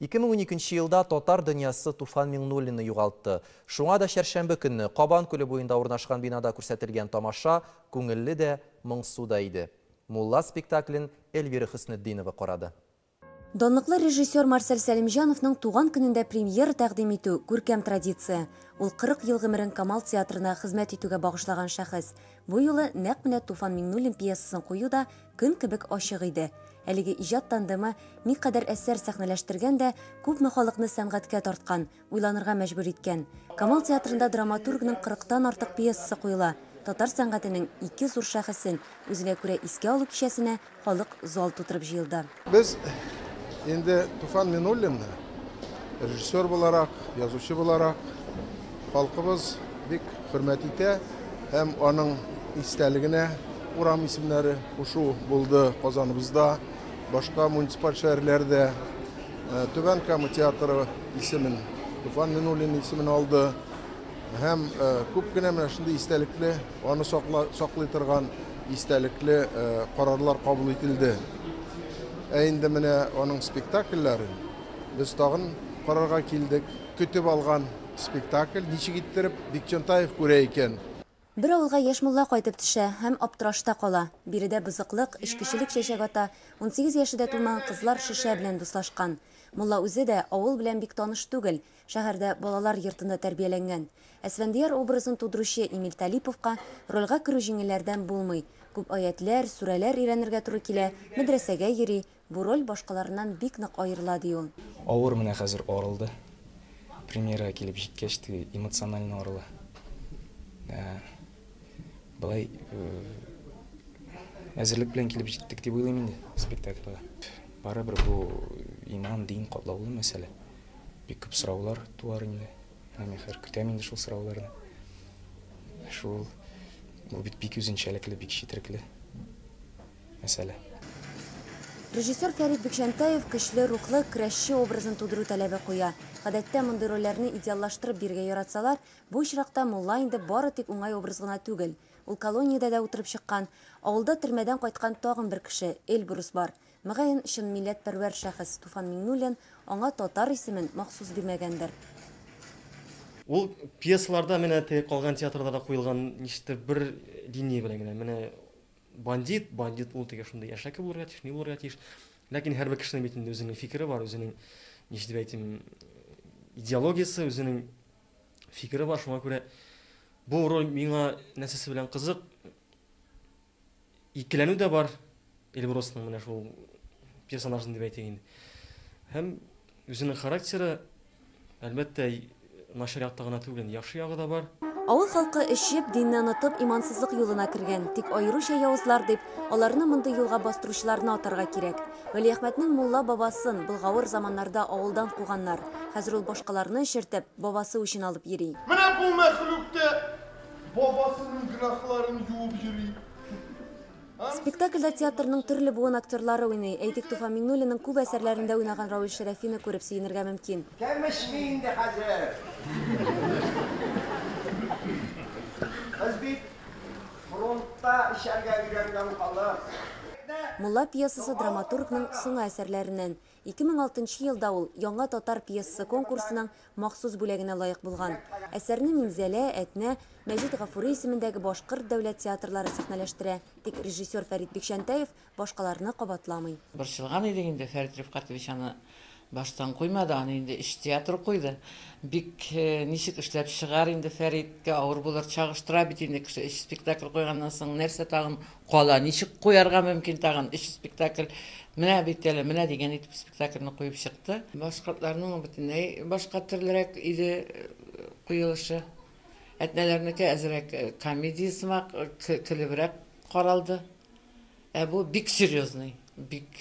2012 елда татар дөньясы Туфан Миңнуллинны югалтты. Шуңа да чәршәмбе көнне Кабан күле буенда урнашкан бинада күрсәтелгән тамаша күңелле дә, моңсу да иде. Мулла спектаклен Эльвира Хөснетдинова карады. Данлыклы режиссер Марсель Сәлимҗановның туган көнендә премьера тәкъдим итү, күркәм традиция. Ул 40 ел гомерен Камал театрына хезмәт итүгә багышлаган шәхес. Бу юлы нәкъ менә Туфан Миңнуллин пьесасын кую да көн кебек ачык иде. Әлеге иҗат тандемы никадәр әсәр сәхнәләштергән дә, күпме халыкны сәнгатькә тарткан, уйланырга мәҗбүр иткән. Камал театрында драматургның кырыктан артык пьесасы куела. Татар сәнгатенең ике зур шәхесен үзенә күрә искә алу кичәсенә халык зал тутырып җыелды. Без инде Туфан Минуллинны режиссер буларак, язучы буларак халкыбыз бик хөрмәт итә һәм аның истәлегенә урам исемнәре кушу булды Казаныбызда, башка муниципаль шәһәрләрдә. Түбән Кама театры исемен, Туфан Минуллин исемен алды. Һәм күп кенә менә шундый истәлекле, аны саклый торган истәлекле карарлар кабул ителде. Ә инде менә аның спектакльләрен без тагын карарга килдек. Көтеп алган спектакль ничек иттереп Бикчәнтаев күрә икән? Бер авылга яшь мулла кайтып төшә һәм аптырашта кала. Биредә бозыклык, эчкечелек чәчәк ата, 18 яше дә тулмаган кызлар шешә белән дуслашкан. Мулла үзе дә авыл белән бик таныш түгел, шәһәрдә балалар йортында тәрбияләнгән. Әсфәндияр образын тудыручы Эмиль Талиповка рольгә керү җиңелләрдән булмый. Күп аятьләр, сүрәләр өйрәнергә туры килә, мәдрәсәгә йөри, бу роль башкаларыннан бик нык аерыла, ди ул. Авыр менә хәзер арылды. Премьерага килеп җиткәч, теге эмоционально арыла. Былай әзерлек белән килеп җиттек дип уйлыйм инде спектакльгә. Барыбер бу иман, дин катлаулы мәсьәлә. Бик күп сораулар туар инде. Менә мин хәзер көтәм инде шул сорауларны. Шул бу бит бик үзенчәлекле, бик четерекле мәсьәлә. Режиссер Фәрит Бикчәнтәев көчле рухлы көрәшче образын тудыру таләбе куя. Гадәттә мондый рольләрне идеаллаштырып бирергә яратсалар, бу очракта мулла инде бары тик уңай образ гына түгел. Ул колониядә дә утырып чыккан. Авылда төрмәдән кайткан тагын бер кеше, Эльбрус бар. Мөгаен, чын милләтпәрвәр шәхес Туфан Миңнуллин аңа татар исемен махсус бирмәгәндер. Ул пьесаларда менә теге калган театрларда куелган ничектер бер линия белән генә. Менә бандит, бандит ул теге шундый әшәке булырга тиеш, ни булырга тиеш. Ләкин һәрбер кешенең бит инде үзенең фикере бар, үзенең, ничек дип әйтим, идеологиясе, үзенең фикере бар. Шуңа күрә бу роль миңа нәрсәсе белән кызык? Икеләнү дә бар Эльбрусның менә шул персонажын дип әйтик инде. Һәм үзенең характеры, әлбәттә, начар якта гына түгел, яхшы ягы да бар. Авыл халкы эчеп, динне онытып, имансызлык юлына кергән. Тик аеруча явызлар дип, аларны мондый юлга бастыручыларны атарга кирәк. Вәлиәхмәтнең мулла бабасын болгавыр заманнарда авылдан куганнар. Хәзер ул башкаларны эчертеп, бабасы үчен алып йөри. Менә бу мәхлук та бабасының гөнаһларын юып йөри. Спектакльдә театрның төрле буын актерлары уйный. Әйтик, Туфан Миңнуллинның күп әсәрләрендә уйнаган Равил Шәрәфине күреп сөенергә мөмкин. Кем эчми инде хәзер? Без бит фронтта эчәргә өйрәнгән халык. Мулла пьесасы драматургның соңгы әсәрләреннән. 2006 елда ул Яңа татар пьесасы конкурсының махсус бүләгенә лаек булган. Әсәрне Минзәлә, Әтнә, Мәҗит Гафури исемендәге башкорт дәүләт театрлары сәхнәләштерә. Тик режиссер Фәрит Бикчәнтәев башкаларны кабатламый. Борчылган идек инде, Фәрит Рифкатович аны баштан куймады, аны инде өч театр куйды. Бик ничек эшләп чыгар инде Фәриткә, авыр булыр, чагыштыра бит инде кеше өч спектакль куйганнан соң нәрсә тагын кала, ничек куярга мөмкин тагын өч спектакль. Менә бит әле, менә дигән итеп спектакльне куеп чыкты. Башкортларның бөтенләй башка төрлерәк иде куелышы. Әтнәләрнеке әзрәк комедия сымак, көлебрәк каралды. Ә бу бик серьезный, бик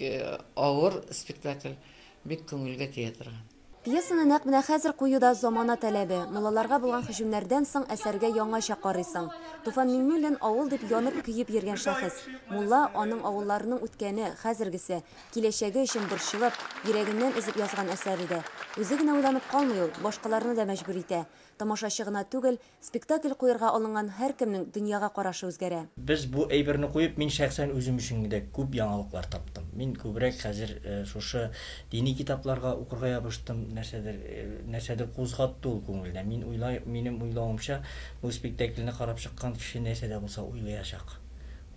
авыр спектакль, бик күңелгә тия торган. Пьесаны нәкъ менә хәзер кую да замана таләбе. Муллаларга булган һөҗүмнәрдән соң әсәргә яңача карыйсың. Туфан Миңнуллин авыл дип янып-көеп йөргән шәхес. Мулла аның авылларының үткәне, хәзергесе, киләчәге өчен борчылып, йөрәгеннән өзеп язган әсәре дә. Үзе генә уйланып калмый ул, башкаларны да мәҗбүр итә. Тамашачы гына түгел, спектакль куерга алынган һәркемнең дөньяга карашы үзгәрә. Без бу әйберне куеп, мин шәхсән үзем өчен дә күп яңалыклар таптым. Мин күбрәк хәзер шушы дини китапларга укырга ябыштым, нәрсәдер, нәрсәдер кузгатты ул күңелдә. Мин уйлай, минем уйлавымча, бу спектакльне карап чыккан кеше нәрсә дә булса уйлыячак.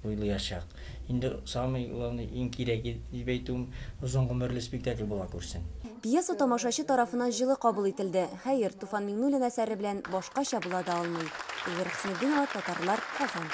Уйлыячак. Инде самый главный, иң кирәге дип әйтүем, озын гомерле спектакль була күрсен. Пьеса тамашачы тарафыннан җылы кабул ителде. Хәер, Туфан Миңнуллин әсәре белән башкача була да алмый. Эльвира Хөснетдинова, Татарлар, Казан.